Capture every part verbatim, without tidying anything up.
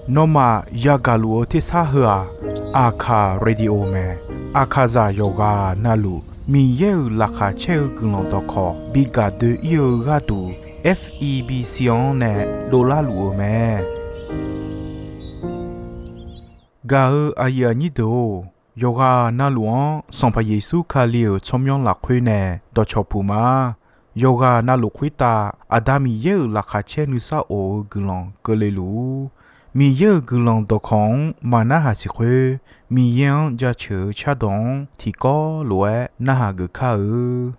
Nawmaf yagaq luf-eu tersar heu-aq, Aqkaq Radio mae. Aqkaqzaq yawqghaq navluf Miqyaer-euq laqkhaq caer-eu guiqlanq dawqkawq bi gaq doe-ir-eu gharduq, F E B C-anr nae dovlar luf-eu mae. Gaq-eu aqyuif aqnyir deuq-or, yawqghaq navluf-anr Sanqpaq Yeqsur Kali-euq tsawrmyanr lafkhoer nae dawqcawq puq ma. Yawqghaq navluf khoertav Aqda Miqyaer-euq laqkhaq caer nuisar of-eu guiqlanq keuvle luf-ur. Miqyaer-euq guiqlanq dawqkawq-anr maqnarhaq siq khoer, Miqyaer-anr jaceuq-eu cardawq-anr tiqkawv lof-aer narhaq geuf kar-eu.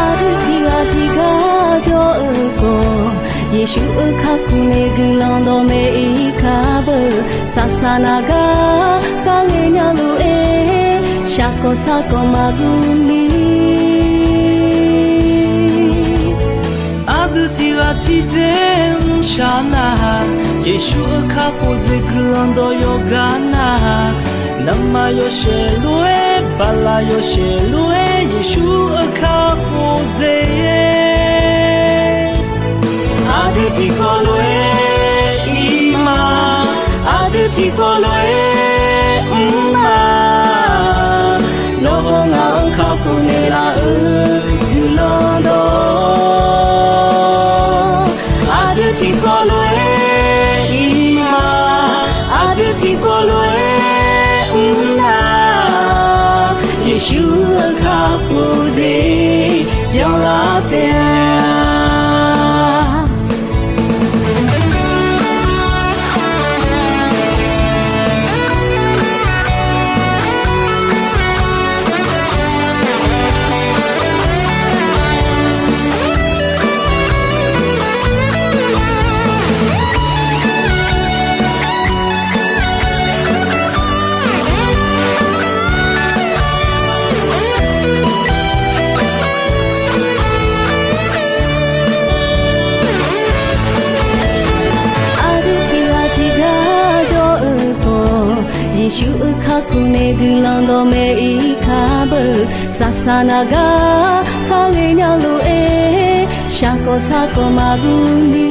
Aqdui tiqghaq tiqgar jawr-eu khawf, Yeqsur-euq kakhof nae guiqlanq dawqmaeq-ir kar beu. Saqsaq naq gar kharghae nya lof-aer, shaqkawq sarkawq maqguv ni. Aqdui tiqghaq tiqdzer mrshaq nar-aq, Yeqsur-euq kakhof dzaeq guiqlanq dawq yawqgar nar-aq, navmaqyawshaef lof-aer, baqlaq yawshaef lof-aer, Yeqsur-euq kakhof dzaeq. Aqdui tiqkawv lof-aer ir ma, aqdui tiqkawv lof-aer mr ma. Nawr hawr ngaq-anr kakhof naeqlaf-euq guiqlanq dawq. Aqdui tiqkawv lof-aer ir ma, aqdui tiqkawv lof-aer mr na. Yeqsur-euq kakhof dzaeq byanlar taef-a. Aqdui tiqghaq tiqgar jawr-eu khawf, Yeqsur-euq kakhof nae guiqlanq dawqmaeq-ir kar beu. Saqsaq naq gar kharghae nya lof-aer, shaqkawq sarkawq maqguv ni.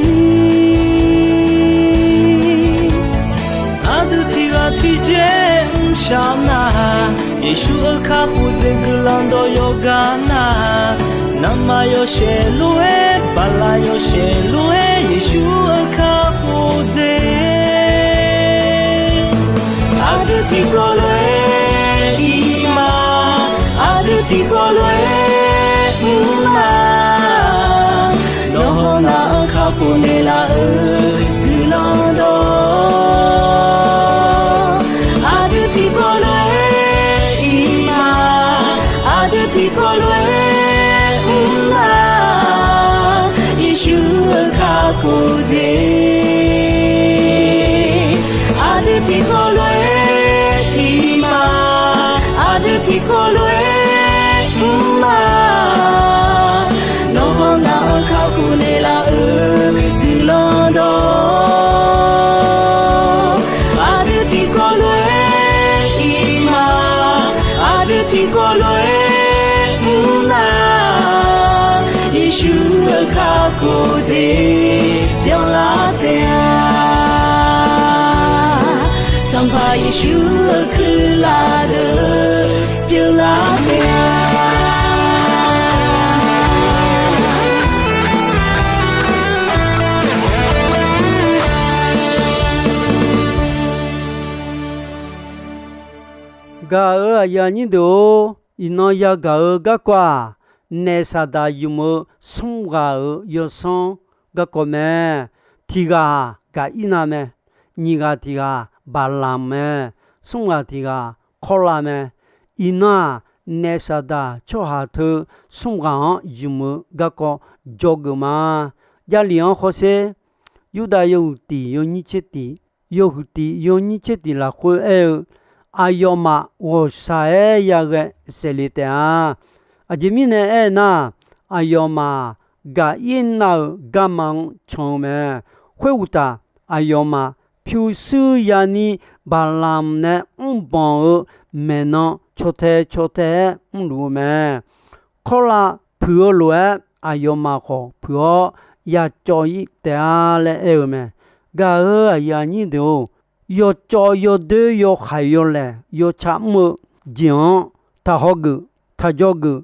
Aqdui tiqghaq tiqdzer mrshaq nar-aq, Yeqsur-euq kakhof dzaeq guiqlanq dawq yawqgar nar-aq, navmaqyawshaef lof-aer, baqlaq yawshaef lof-aer, Yeqsur-euq kakhof dzaeq. Aqdui tiqkawv lof-aer ir ma, aqdui tiqkawv lof-aer mr ma. Nawr hawr ngaq-anr kakhof naeqlaf-euq guiqlanq dawq. Aqdui tiqkawv lof-aer ir ma, aqdui tiqkawv lof-aer mr ma. Yeqsur-euq kakhof dzaeq. Aqdui tiqkawv lof-aer ir ma, aqdui tiqkawv lof-aer mr ma. Nawr hawr ngaq-anr kakhof naeqlaf-euq guiqlanq dawq. Aqdui tiqkawv lof-aer ir ma, aqdui tiqkawv lof-aer mr ma. Yeqsur-euq kakhof dzaeq byanlar taef-a. Sanqpaq Yeqsur-euq kuirlaf deuq byanlar taef-a. Gaq-euq aqyuif aqnyir deuq-or, iqnan yagaq-eu garkawv-aq, naef saqdaq ymq-eu smr ghaq-euq yawsanr garkawv mae. Tiq ghaq Gaqirnav mae, nyiq ghaq tiq ghaq Baqlamq mae, smr ghaq tiq ghaq Kawrlav mae. Iqnan-aq, naef saqdaq tsawrhaq teu smr ghaq-anr ymq-eu garkawv dzawgeuf ma. Jarlif-anr hawsher, Yurdav yawhuiq tiq yawnyir tser tiq, yawhuiq tiq yawnyir tser tiq lafkhoer aer-eu, aqyawfmaf ghawqshaq-aer yaghae saefle taef-a. Aqjeq mirnae aernar, aqyawfmaf Gaqirnav-euq garma-anr can-eu mae. khoeruqtaf, aqyawfmaf pyurshuir yani Baqlamq nae mrbanq-eu maeqnan caw tae caw tae-aer mrluf-eu mae. Kawrlav puiq-eu lof-aer aqyawfmaf khawf puiq-awr yacawv-ir taef-a laer aer-eu mae. Gaq-euq aqyuif aqnyir deuq-or, yawcawv yawdoer yawkhaeq yawlaeq yawca mr-eu jeq-anr taqhaw geuf taqjawr geuf.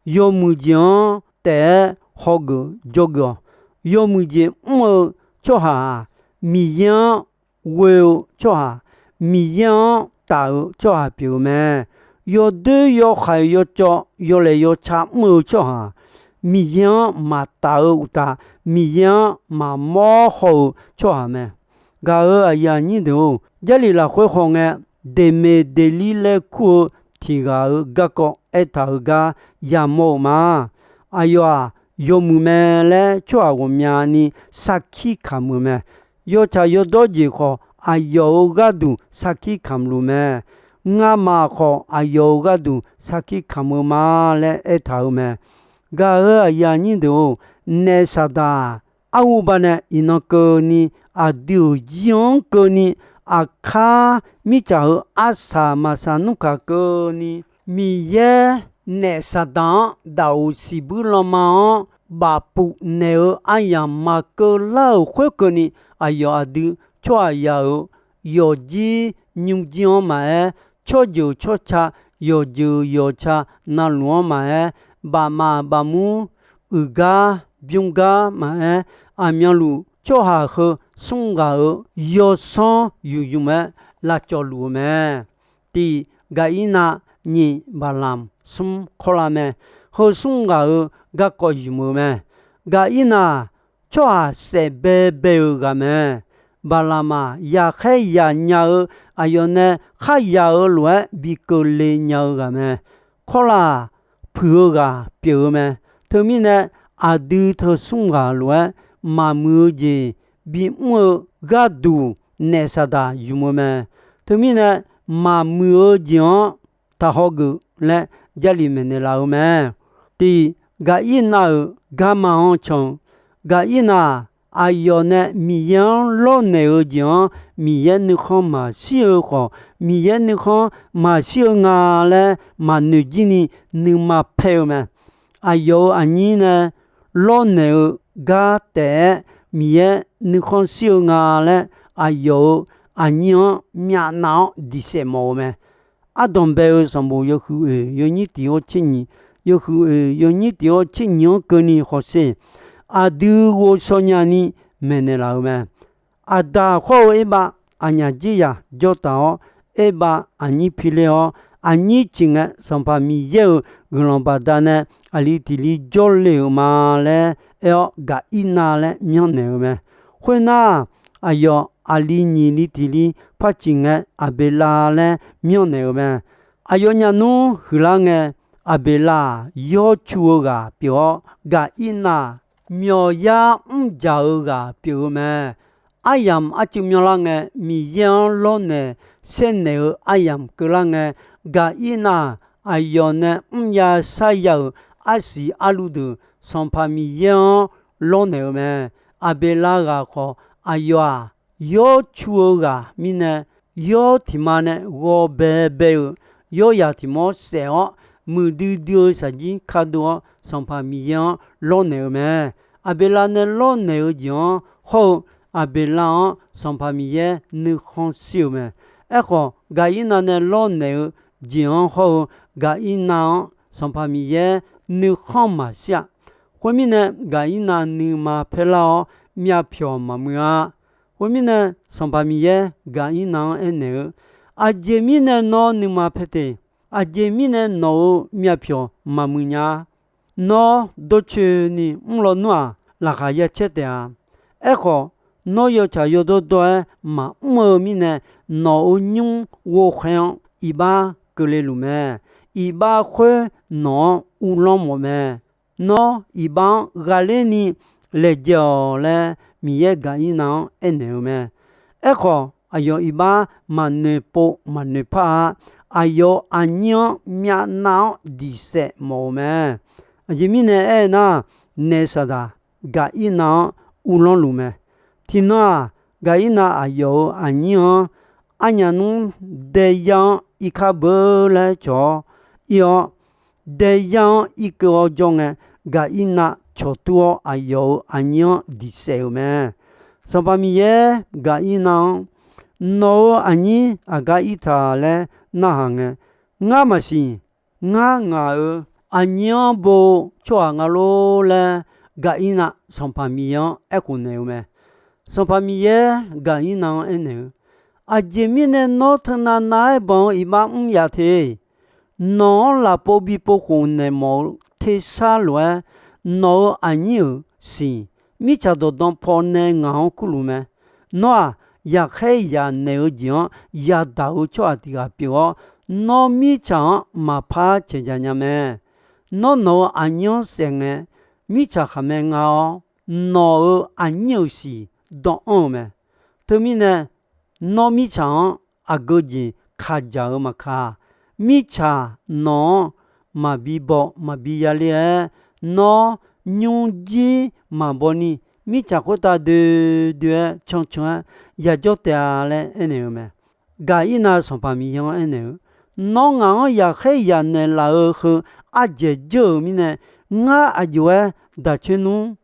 Yawmuiq jeq-anr taef-aer haw geuf jawr geuf-awq. Yawmuiq jeq mr-eu tsawrhaq-aq, Miqyaer-anr ghoe-eu tsawrhaq, Miqyaer-anr taf-eu tsawrhaq pyeuf-eu mae. Yawdoer yawkhaeq yawcawv yawlaeq yawca mr-eu tsawrhaq, Miqyaer-anr maqtaf-eu uqtaf, Miqyaer-anr maqmawr haw-eu tsawrhaq mae. Gaq-euq aqyuif aqnyir deuq-or, Jarlif lafkhoer hawngae, Deqmeq Deqlir laer kur-eu tiq ghaq-euq garkawv aertaq-euq gar yamawr-eu ma. Aqyawf-aq, yawmuiq mae laer tsawrhaq ghawqmyani sarkir kamq-euq mae. Yawtsaq yawdawr jeq khawf, aqyawf-euq gharduq sarkir kamq luf mae. Ngamaf khawf, aqyawf-euq gharduq sarkir kamq-eu ma laer aertaq-euq mae. Gaq-euq aqyuif aqnyir deuq-or, naef Saqdaq-aq, arhuba nae iqnan keuvni, aqdui-euq jir-anr keuvni, aqkar mirtsaq-euq arsaq maqsaq nmr kaq keuvni, Miqyaer naef Saqdaq-anr daqoq siqbuir lanma-anr bafpuf naeq-eu aryamq maqkeuv lar-euq khoerkeuvni, aqyawf aqdui tsawrhaqzaq-euq yawqjir nymrjir-anr maqaer, tsawrjeuq tsawrca, yawqjeuq yawqca navluf-anr maqaer, bafmaf bafmur, uiqgar bymrgar maqaer, aqmyanluf tsawrhaq heu smr ghaq-euq yawsanr yufyuf-aer lavcawv luf-eu mae. Tiq, Gaqirnav, nyiq, Baqlamq, smr, Kawrlav mae. Heu smr ghaq-euq garkawv yuf-eu mae. Gaqirnav-aq, tsawrhaq saef baebae-euq ghaq mae. Baqlamq-aq, yaqkhaer yaqnya-eu, aqyawf nae kharya-eu lof-aer bi keuvle nya-eu ghaq mae. Kawrlav-aq, puiq-eu ghaq pyeuf-eu mae. Teumirnae, aqdui teu smr ghaq lof-aer maqmuiq-eu jeq bimr-eu gharduq naef Saqdaq yuf-eu mae. Teumirnae, maqmuiq-eu jeq-anr taqhaw geuf laer Jarlif maeqnaeq laf-eu mae. Tiq, Gaqirnav-euq garma-anr can-eu. Gaqirnav-aq, aqyawf nae Miqyaer-anr lawrnaeq-eu jeq-anr Miqyaer nuikhanr maqshir-eu khawf, Miqyaer nuikhanr maqshir-eu nga laer maqnoeq jir ni nuima paer-eu mae. Aqyawf-euq aqnyir nae lawrnaeq-eu gar taef-aer Miqyaer nuikhanr shir-eu nga laer, aqyawf-euq aqnyir-anr myavnav-awr diqsaef mawf-eu mae. Ardanq bae-eu sanqbof yawhuiq oeq yawnyir tiq-awr tser nyiq, yawhuiq oeq yawnyir tiq-awr tser nyiq-anr keuvni hawsher, aqdui ghovshaw nyani maeqnaeq laf-eu mae. Aqda khawr-eu Erbav aqnyaf jir yaq jawr taq-awr, Erbav aqnyir pi ler-awr, aqnyir ciq ngae, Sanqpaq Miqyaer-euq guiqlanq baqdanae aqli tiq li jawrle-euq ma laer aer-awr, Gaqirnav laer myanrnaeq-eu mae. Khoernar, aqyawf aqli nyiq li tiq li par ciq ngae, Aqbeqlav laer myanrnaeq-eu mae. Aqyawfnyaf nmr huiqlar ngae, Aqbeqlav-aq, yawr cu-eu ghaq pyeuf-awr, Gaqirnav-aq, myawqyar mrjaq-eu ghaq pyeuf-eu mae. Aryamq arcuiv myanrlar ngae, Miqyaer-anr lawrnaeq saernaeq-eu aryamq keuvlar ngae, Gaqirnav-aq, aqyawf nae mrya sarya-euq arsiq arluv deuq Sanqpaq Miqyaer-anr lawrnaeq-eu mae. Aqbeqlav ghaq khawf, aqyawf-aq, yawr cu-eu ghaq mirnae, yawr tiq ma nae ghawbae bae-euq yawryaq tiq mawr saef-awr, muiqdui dui-eu shaqjir kadov-awr, Sanqpaq Miqyaer-anr lawrnaeq-eu mae. Aqbeqlav nae lawrnaeq-eu jeq-anr hawr-eu, Aqbeqlav-anr Sanqpaq Miqyaer nuikhanr shir-eu mae. Aerkhawf, Gaqirnav nae lawrnaeq-eu jeq-anr hawr-eu, Gaqirnav-anr Sanqpaq Miqyaer nuikhanr maqshir-a. Khoermirnae, Gaqirnav nuima paerlar-awr, myavpyawq maqmuiq-a. Khoermirnae, Sanqpaq Miqyaer Gaqirnav-anr aernaeq-eu, Aqjeq mirnae nawr nuima paer te? Aqjeq mirnae nawq-euq myavpyawq maqmuiq nya-a? Nawr dawrcoeni mrlawnmr-aq, laqkhaq ya caer taef-a. Aerkhawf, nawr yawtsaq yawdawr dawr-aer maqmr-eu mirnae, nawq-euq nymr ghovkhaer-anr iqbax keuvle luf mae. Iqbax khoer nawq-anr uvlanr mawf mae. Nawr iqbax-anr ghaqler ni laejae-awq laer, Miqyaer Gaqirnav-anr aernaeq-eu mae. Aerkhawf, aqyawf iqbax maqnoeq pov maqnoeq par-a. Aqyawf aqnyir-anr myavnav-awr diqsaef mawf-eu mae. Aqjeq mirnae aernar, naef Saqdaq Gaqirnav-anr uvlanr luf mae. Tiqnan-aq, Gaqirnav aqyawf-euq aqnyir-anr arnyaf nmr daeyar-anr irkar beur laer cawq-awr ir-awr, daeyar-anr irkeuv-awr jawr ngae, Gaqirnav cawqtur-awr aqyawf-euq aqnyir-anr diq saef-euq mae. Sanqpaq Miqyaer Gaqirnav-anr, Nawq-euq aqnyir aqgar ir taq laer narhaq ngae, Ngar maqsiq. Ngar ngaq-euq aqnyir-anr bo-eu tsawrhaq nga lor laer, Gaqirnav Sanqpaq Miqyaer-anr aerkhof naeq-eu mae. Sanqpaq Miqyaer Gaqirnav-anr aernaeq-eu, Aqjeq mirnae nawr teunav nav-aer banq-eu iqbax mr yaf te. Nawq-anr lafpov bipov khof naeq mawf-eu tersar lof-aer, nawq-euq aqnyir-euq siq mirtsaq dawqdan pawnae ngaq-anr kurluf mae. Nawr-aq, yaqkhaer yaq naeq-eu jeq-anr yadaq-eu tsawrhaq tiq ghaq pyeuf-awr, nawr mirtsaq-anr maqpar caeqjaq nya mae. Nawr nawq-euq aqnyir-anr saef ngae, mirtsaq khaqmae nga-awr, nawq-euq aqnyir-euq siq dawvanr-eu mae. Teumirnae, nawr mirtsaq-anr aqgeu jeq kaqjaq-eu maqkaq, mirtsaq nawq-anr maqbi baw maqbi yaler-aer, nawr nymrjir maqbaw ni, mirtsaq khoertav doe doe-aer cancan-aer yajawr taef-a laer aernaeq-eu mae. Gaqirnav Sanqpaq Miqyaer-anr aernaeq-eu, Nawr ngaq-anr yaqkhaer yaq naeqlaf-eu heu ardzaeq dzeur-euq mirnae, ngar aqjox-aer daq coer nmr.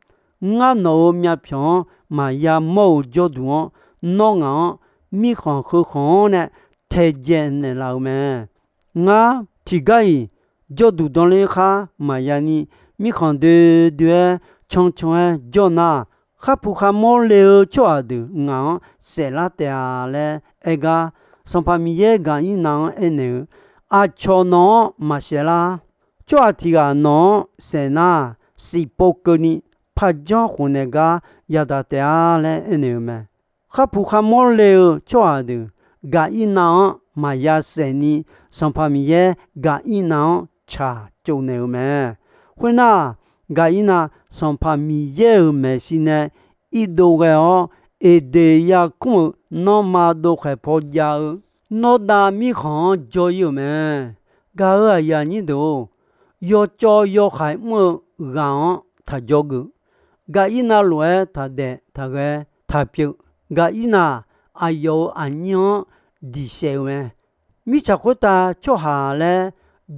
Ngar nawq-euq myavpyawq-anr maqya mawr-eu jawrduq-anr, nawr ngaq-anr mirkhanq heu khanq-anr nae taedzae naeqlaf-eu mae. Ngar tiqgar-iq jawrduq danler khar maqya ni, mirkhanq doe doe-aer cancan-aer jawr nar, kharpuq kharmawr le-eu tsawrhaq deuq ngaq-anr saeflar taef-a laer aer gar, Sanqpaq Miqyaer Gaqirnav-anr aernaeq-eu, Aqcawq nawq-anr maqsaef lar. Tsawrhaq tiq ghaq nawq-anr saef nar, siqpov keuvni parjanr khofnaeq gar yadaq taef-a laer aernaeq-eu mae. Kharpuq kharmawr le-eu tsawrhaq deuq Gaqirnav-anr maqya saef ni, Sanqpaq Miqyaer Gaqirnav-anr tsaq tsovnaeq-eu mae. Khoernar, Gaqirnav Sanqpaq Miqyaer-euq maeqshi nae irdov ghae-awr, Eqdeq yarkmr-euq nanrma dovkhaeq paw jav-eu nawr dav mirkhanq-anr jawr ir-euq mae. Gaq-euq aqyuif aqnyir deuq-or, yawcawv yawhaiq mr-eu ghaq-anr taq jawrgeuf. Gaqirnav lof-aer taq daef taq ghae taq pyeuf. Gaqirnav aqyawf-euq aqnyir-anr diq saef-eu mae. Mirtsaq khoertav tsawrhaq laer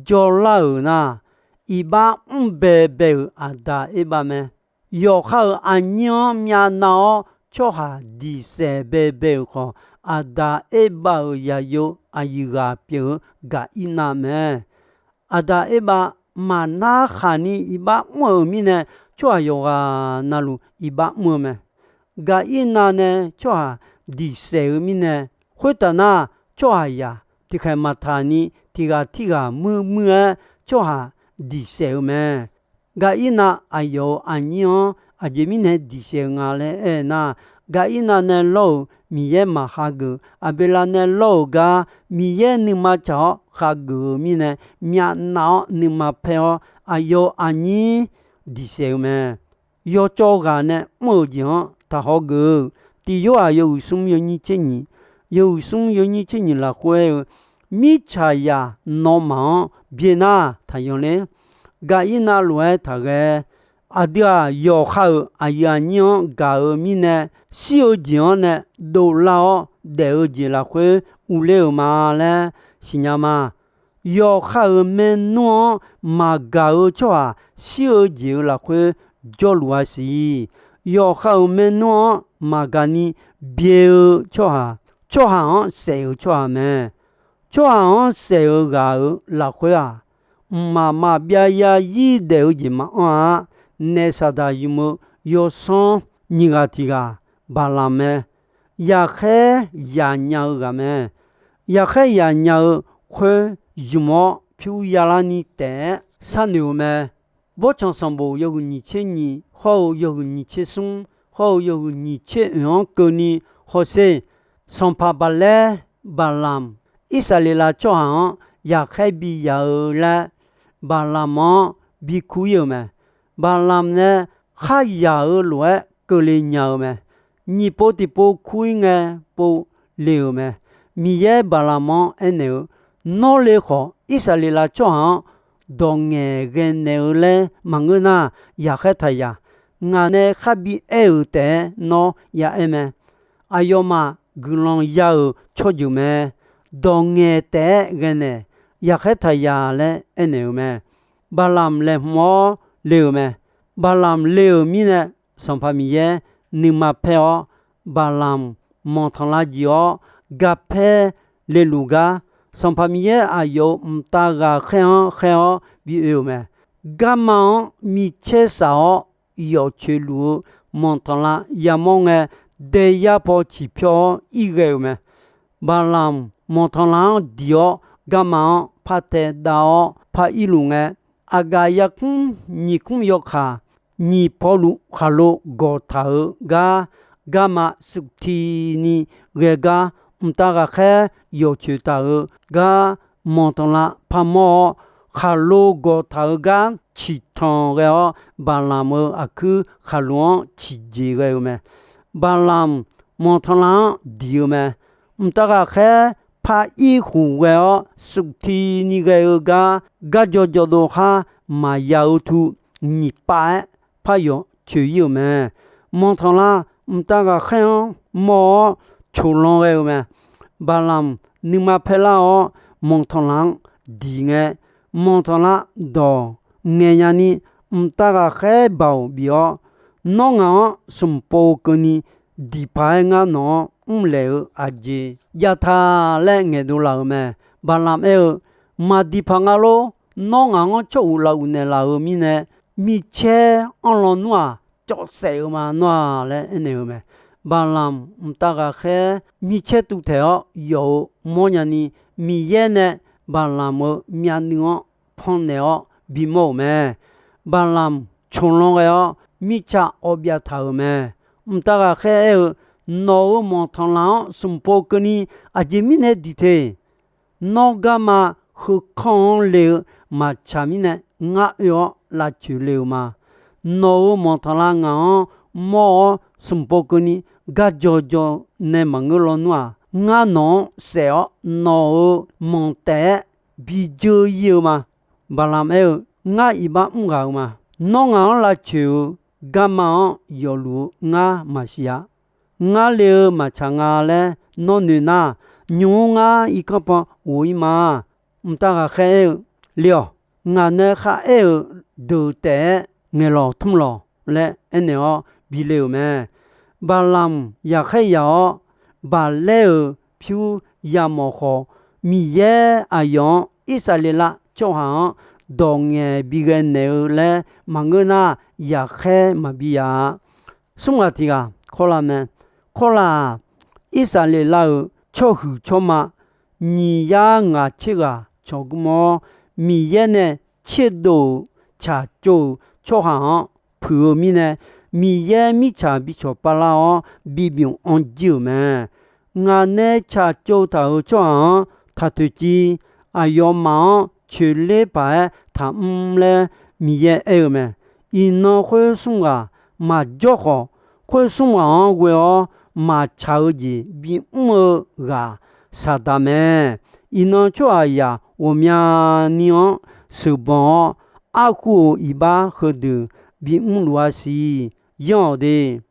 jawrlar-euq nar, iqbax mr baebae-euq aqda Erbav mae. Yawqha-euq aqnyir-anr myavnav-awr tsawrhaq diq saef baebae-euq khawf, aqda Erbav-euq yaqyo aqyuif ghaq pyeuf-eu Gaqirnav mae. Aqda Erbav maqnar khaqni iqbax mr-euq mirnae, tsawrhaq yawqghaq navluf iqbax mr-eu mae. Gaqirnav nae tsawrhaq diq saef-eu mirnae, khoertaf nar, tsawrhaqzaq tiqkhaeq maqtaq ni tiq ghaq tirghaq muir muir-aer tsawrhaq diq saef-eu mae. Gaqirnav aqyawf-euq aqnyir-anr aqjeq mirnae diq saef-eu nga laer aer nar, Gaqirnav nae lawr-euq Miqyaer maqhageuf, Aqbeqlav nae lawr-euq gar Miqyaer nuima tsaq-awr hageuf-eu mirnae, myavnav-awr nuima paer-awr aqyawf-euq aqnyir diq saef-eu mae. Yawcawv ghaq nae mr-euq jeq-anr taqhaw geuf-eu. Tiq Yorhaq yawhuiq smr yawnyir tser nyiq, yawhuiq smr yawnyir tser nyiq lafkhoer aer-eu, mirtsaqzaq nawmaf-anr byae nar taqyanq ler. Gaqirnav lof-aer taqghae. Aqdui-aq, yawqha-euq aqyuif aqnyir-anr gaq-eu mirnae, shir-eu jeq-anr nae dovlar-awr daef-eu jeq lafkhoer urler-euq ma laer siqnya ma. Yawqha-euq maernmr-anr maqgaq-eu tsawrhaq shir-eu jeq-euq lafkhoer jawrluf-a siq. Yawqha-euq maernmr-anr maqgaq ni byae-eu tsawrhaq, tsawrhaq-anr saef-euq tsawrhaq mae. Tsawrhaq-anr saef-euq ghaq-euq lafkhoer-aq, mqmaq maqbyav ya ir daef-eu jeq maqanr-a. Naef Saqdaq ymq-eu yawsanr nyiq ghaq tiq ghaq Baqlamq mae. Yaqkhaer yaq nya-eu ghaq mae. Yaqkhaer yaq nya-eu khoer ymq-awr pyur yalar ni taef-aer sharnoeq-eu mae. Bawrtsanq sanqbof yawhuiq nyiq tser nyiq hawr-eu yawhuiq nyiq tser smr hawr-eu yawhuiq nyiq tser oeq-anr keuvni hawsher. Sanqpaq Baqlaer Baqlamq, Irsaqleqlav tsawrhaq-anr yaqkhaer bi yaq-eu laer Baqlamq-anr bi kur ir-euq mae. Baqlamq nae kharyaq-euq lof-aer keuvle nya-eu mae. Nyiq pov tiqpov kur ir ngae pov le-euq mae. Miqyaer Baqlamq-anr aernaeq-eu, Nawr le khawf, Irsaqleqlav tsawrhaq-anr dawq ngaeqghae naeq-eu laer maqngeur nar, yaqkhaer taq yaq. ngaq nae khar bi aer-euq taef-aer nawr ya aer mae. Aqyawfmaf guiqlanq ya-euq tsawrjeuq mae. Dawq ngaeq taef-aer ghae naeq, yaqkhaer taqyaq laer aernaeq-euq mae. Baqlamq laeqhmq-awr le-euq mae. Baqlamq le-euq mirnae, Sanqpaq Miqyaer nuima paer-awr, Baqlamq manqtanq lar jeq-awr, garpaer leluf gar, Sanqpaq Miqyaer aqyawf-euq mqtav ghaqkhaer-anr khaer-awr bi oe-euq mae. Garma-anr micaer saf-awr, yawf coeq luf-eu manqtanqlav yamawr ngae, daeyar paw ciqpyawr-awr irghae-euq mae. Baqlamq manqtanqlav-anr diq-awr, garma-anr partae dav-awr par irluf ngae, aqgaf yarkmr nyiq kmr yawkaq nyiq pawluf khaqlo gawqtaq-euq gar, garma sufti ni ghae gar, mqtav ghaqkhaer yawf coeq taq-euq gar, manqtanqlav parmawr-awr, khaqlo gawqtaq-euq gar ciqtanq ghae-awr, Baqlamq-euq aqkuir khaqlo-anr ciqjeq ghae-eu mae. Baqlamq manqtanqlav-anr diq-eu mae. Mqtav ghaqkhaer par ir khuf ghae-awr, sufti ni ghae-eu gar, garjawr jawrdov khar maqya-eu tu nyiq pav-aer par yawf coeq ir-euq mae. Manqtanqlav mqtav ghaqkhaer-anr mawr-awr, coqlan ghae-eu mae. Baqlamq nuima paer lar-awr, manqtanqlav-anr diq ngae, manqtanqlav dawq ngaeq nyani, mqtav ghaqkhaer baoq bif-awr, Nawr ngaq-anr smq pov keuvni diq paq-aer ngar nawq-anr mrlaeq-eu aqjeq jav ta laer ngaeqdov laf-euq mae. Baqlamq aer-eu, Maqdiq paq nga lor. Nawr ngaq-anr tsawr uq laf uq naeqlaf-euq mirnae, micaer anr lawnmr-aq, cawv saef-eu ma nawr-aq laer aernaeq-eu mae. Baqlamq mqtav ghaqkhaer micaer tuvtaeq-awr yawf-eu mawrnya ni, Miqyaer nae Baqlamq-euq myavnuiv-anr pannaeq-awr bimawr-euq mae. Baqlamq coqlan ghae-awr, mirtsaq awv byav taq-euq mae. Mqtav ghaqkhaer aer-eu, Nawq-euq manqtanqlav-anr smq pov keuvni aqjeq mirnae diq te? Nawr garma heukanr-anr le-eu maqtsaq mirnae, ngar oe-awr lavcoeq le-euq ma. Nawq-euq manqtanqlav ngaq-anr mawr-awr smq pov keuvni garjawr jawr nae maqngeur lawnmr-aq, ngar nawq-anr saef-awr nawq-euq manq taef-aer bi dzeur ir-eu ma. Baqlamq aer-eu, Ngar iqbax mr ghaq-eu ma. Nawr ngaq-anr lavcoeq-eu garma-anr yawfluf-eu ngar maqsiq-a. Ngar le-eu maqtsaq nga laer nawr noeq nar, nymq-mr ngar irkanr pan ghof ir ma. Mqtav ghaqkhaer aer-eu, Le-awq. Ngaq nae kharaer-euq deuq taef-aer ngaeqlawq tmr lawq laer aernaeq-awr bi le-euq mae. Baqlamq yaqkhaer yaq-awr, baqlaer-euq pyur yamawf khawf, Miqyaer aqyawf-anr Irsaqleqlav tsawrhaq-anr dawq ngaeq bi ghae naeq-eu laer maqngeur nar, yaqkhaer maqbi yaf-a. Smr ghaq tiq ghaq kawrlav mae. Kawrlav-aq, Irsaqleqlav-euq tsawrhuiq tsawrma nyiq yar ngaq tser ghaq cawq gmr-awr, Miqyaer nae tserdov-euq tsaqtsov-euq tsawrhaq-anr puiq-eu mirnae, Miqyaer mirtsaq bi cawq pavlar-awr, bibymq anr jir-euq mae. Ngaq nae tsaqtsov taq-euq tsawrhaq-anr taq toeqciv, aqyawfmaf-anr coeqler paq-aer taqmr laer Miqyaer aer-eu mae. Iqnan khoer smr ghaq maqjawr khawf, khoer smr ghaq-anr ghoe-awr maqtsaq-eu jeq bimr-eu ghaq Saqdaq mae. Iqnan tsawrhaqzaq ghawqmyani-anr sheuqbanq-awr, arkhu-euq iqbax heudeuq bimr luf-a siq. Yanr-awq de.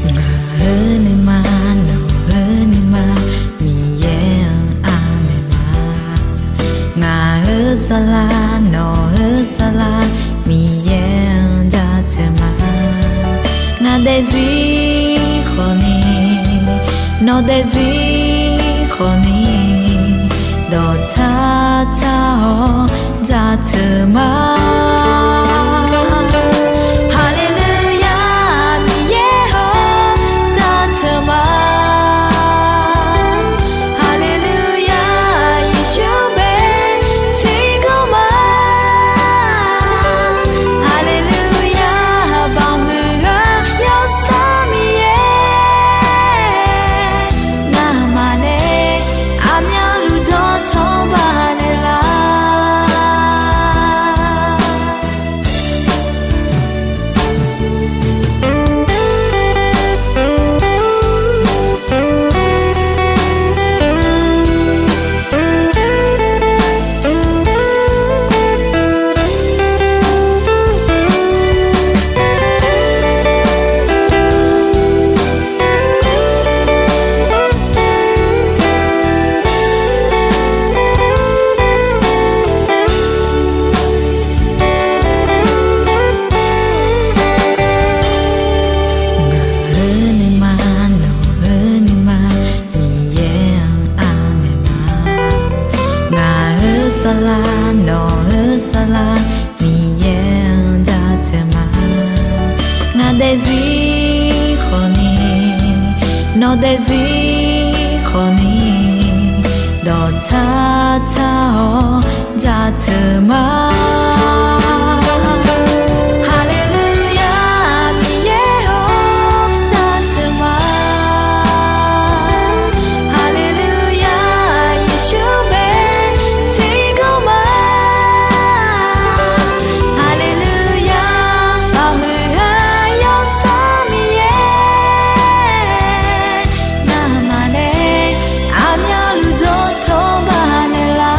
Ngaq-euq nuima, nawq-euq nuima, Miqyaer-anr aqmaeq ma. Ngaq-euq saflar, nawq-euq saflar, Miqyaer-anr jaceuq ma. Ngaq daefzir khawfni, nawq daefzir khawfni, dawqtsar tsar-awr jaceuq ma. Haleluya, Miqyaer-or, jaceuq ma. Haleluya, Yeqsur bae tiqkawv ma. Haleluya, baoq huiq-eu Yawsanr Miqyaer. zir khawfni, dawqtsar tsar-awr jaceuq ma. Haleluya, Miqyaer-or, jaceuq ma. Haleluya, Yeqsur bae tiqgawr ma. Haleluya, maqhuiq-eu Yawsanr Miqyaer, ngamaf nae aqmyanluf dawqtawvluf baqnaeq lar.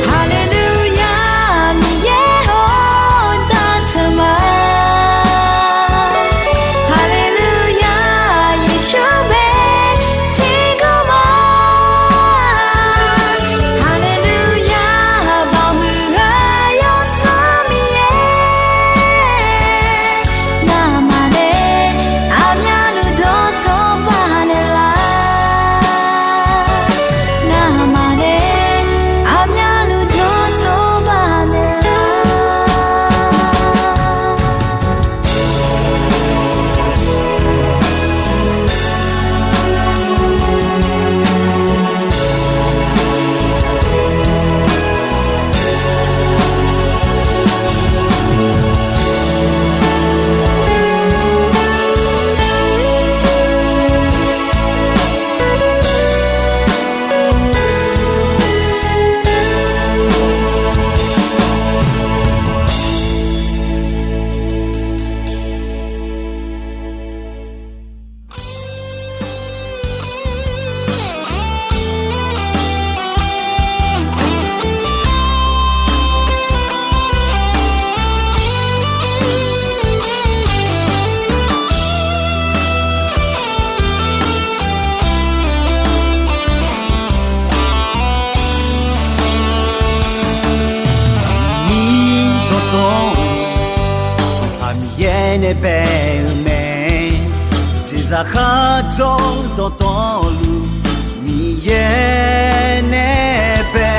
Haleluya, Miqyaer-or, jaceuq ma. Haleluya, Yeqsur bae tiqgawr ma. Haleluya, maqhuiq-eu Yawsanr Miqyaer, ngamaf nae aqmyanluf dawqtawvluf baqnaeq lar. Ngamaf nae aqmyanluf dawqtawvluf baqnaeq lar. Miqyaer dawqtawvluf, Sanqpaq Miqyaer nae bae-eu mae. Jeqzaq khardzawr dawqtawvluf, Miqyaer nae bae.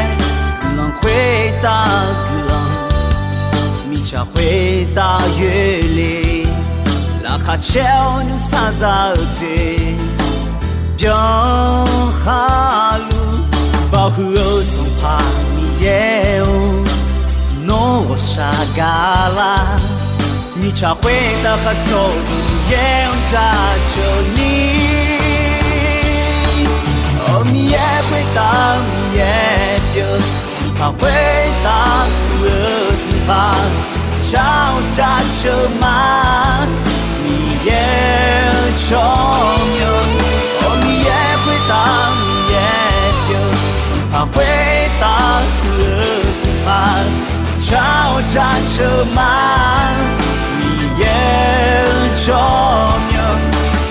Guiqlanq khoertav guiqlanq, mirtsaq khoertav yoerle. Laqkhaq caer-awr nuisar za-eu jeq byanlar khaqluf, baoq huiq-eu Sanqpaq Miqyaer-or, nawr ghawqshaq gaqlar. Mirtsaq khoertav khardzawr-eu Miqyaer-anr jaceuq ni. Aq, Miqyaer khoertav Miqyaer pyeuf, Sanqpaq khoertav muiq-eu Sanqpaq, tsar-awr jaceuq ma. Miqyaer-eu tsawrmyanr, Aq, Miqyaer khoertav Miqyaer pyeuf, Sanqpaq khoertav muiq-eu Sanqpaq, tsar-awr jaceuq ma. Miqyaer-eu tsawrmyanr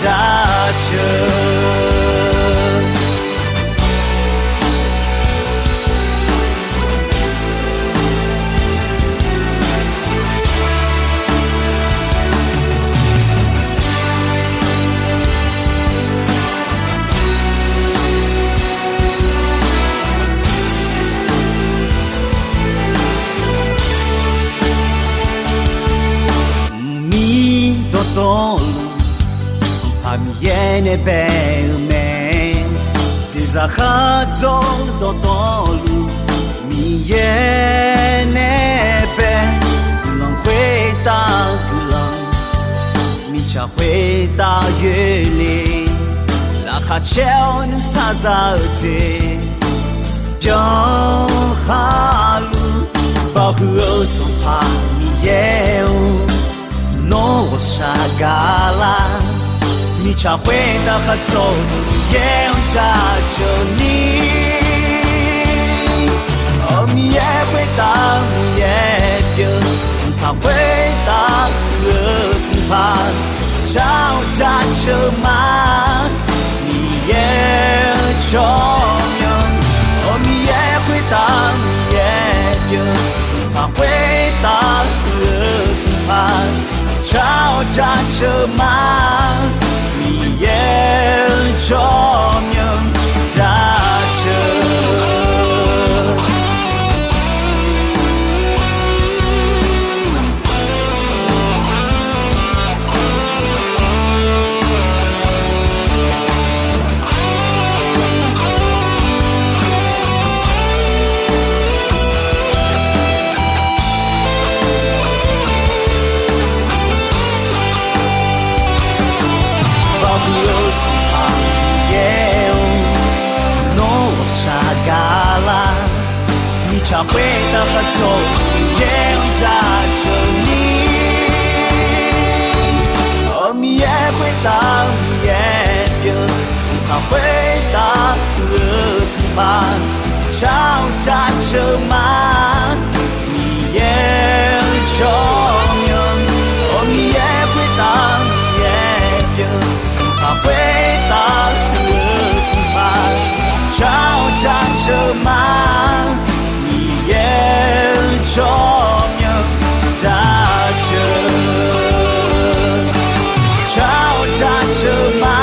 jaceuq. Miqyaer dawqtawvluf, Sanqpaq Miqyaer nae bae-eu mae. Jeqzaq khardzawr dawqtawvluf, Miqyaer nae bae. Guiqlanq khoertav guiqlanq, mirtsaq khoertav yoerle. Laqkhaq caer-awr nuisar za-eu jeq byanlar khaqluf, baoq huiq-eu Sanqpaq Miqyaer-or, nawr ghawqshaq gaqlar. Mirtsaq khoertav khardzawr-eu Miqyaer-anr jaceuq ni. Aq, Miqyaer khoertav Miqyaer pyeuf, Sanqpaq khoertav muiq-eu Sanqpaq, tsar-awr jaceuq ma. Miqyaer-eu tsawrmyanr, Aq, Miqyaer khoertav Miqyaer pyeuf, Sanqpaq khoertav muiq-eu Sanqpaq, tsar-awr jaceuq ma. Miqyaer-eu tsawrmyanr jaceuq. Sanqpaq Miqyaer-or, nawr ghawqshaq gaqlar, mirtsaq khoertav khar cawv Miqyaer-anr jaceuq ni. Aq, Miqyaer khoertav Miqyaer pyeuf, Sanqpaq khoertav pyeuf-eu Sanqpaq, car-awr jaceuq ma. Miqyaer-eu tsawrmyanr, aq, Miqyaer khoertav Miqyaer pyeuf, Sanqpaq khoertav pyeuf-eu Sanqpaq, car-awr jaceuq ma. Miqyaer-eu tsawrmyanr jaceuq, car-awr jaceuq ma.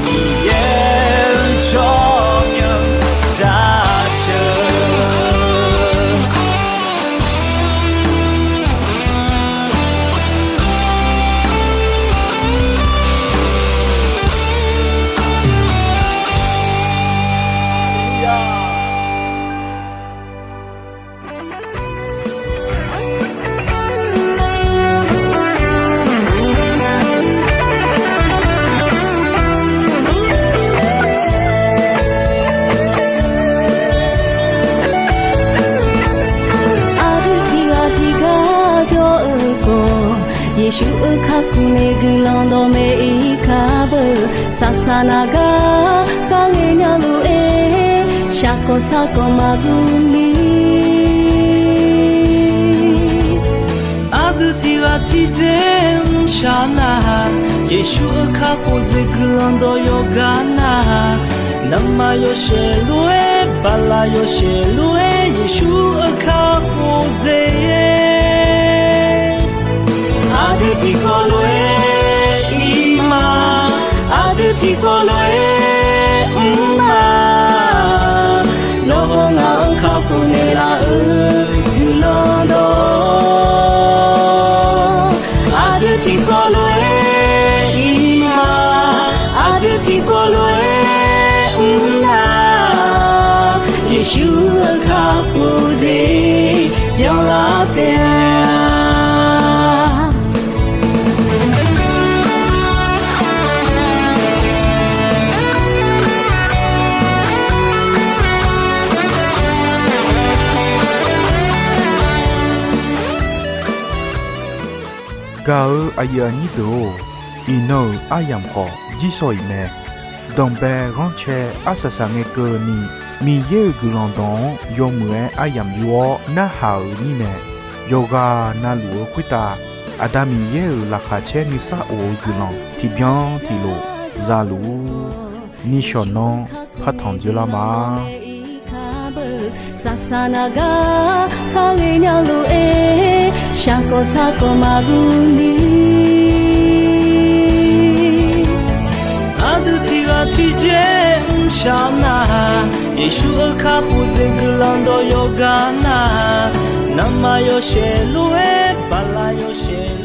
Miqyaer-eu tsawrmyanr jaceuq. Aqdui tiqghaq tiqgar jawr-eu khawf, Yeqsur-euq kakhof nae guiqlanq dawqmaeq ir kar beu. Saqsaq naq gar kharghae nya lof-aer, shaqkawq sarkawq maqguv ni. Aqdui tiqghaq tiqjeq mrshaq nar, Yeqsur-euq kakhof jeq guiqlanq dawq yawqgar nar, navmaqyawshaef lof-aer, baqlaq yawshaef lof-aer, Yeqsur-euq kakhof jeq-aer, aqdui tiqkawv lof-aer ir ma, aqdui tiqkawv lof-aer mr ma. Nawr hawr ngaq-anr kakhof naeqlaf-euq guiqlanq dawq, aqdui tiqkawv lof-aer ir ma, aqdui tiqkawv lof-aer mr na. Yeqsur-euq kakhof jeq byanlar taef-a. Gaq-eu aqyuif aqnyir deuq-or, iqnan-euq aryamq khawf jirsawq iq mae. Danqbae ghanrcae arsaq saq ngae keuvni, Miqyaer-euq guiqlanq dawq-anr yawmuiq-aer aryamq yur-awr narhaq-euq mirnae, yawqghaq navluf-eu khoertav Aqda Miqyaer-euq laqkhaq caer nuisar of-eu guiqlanq tiqbyan tiqlof zaluf-ur. Nishawq nanr partanq dzeurlar ma. Saqsaq naq gar kharghae nya lof-aer, shaqkawq sarkawq maqguv ni. Aqdui tiqghaq tiqjeq mrshaq nar, Yeqsur-euq kakhof jeq guiqlanq dawq yawqgar nar, navmaqyawshaef lof-aer, baqlaq yawshaef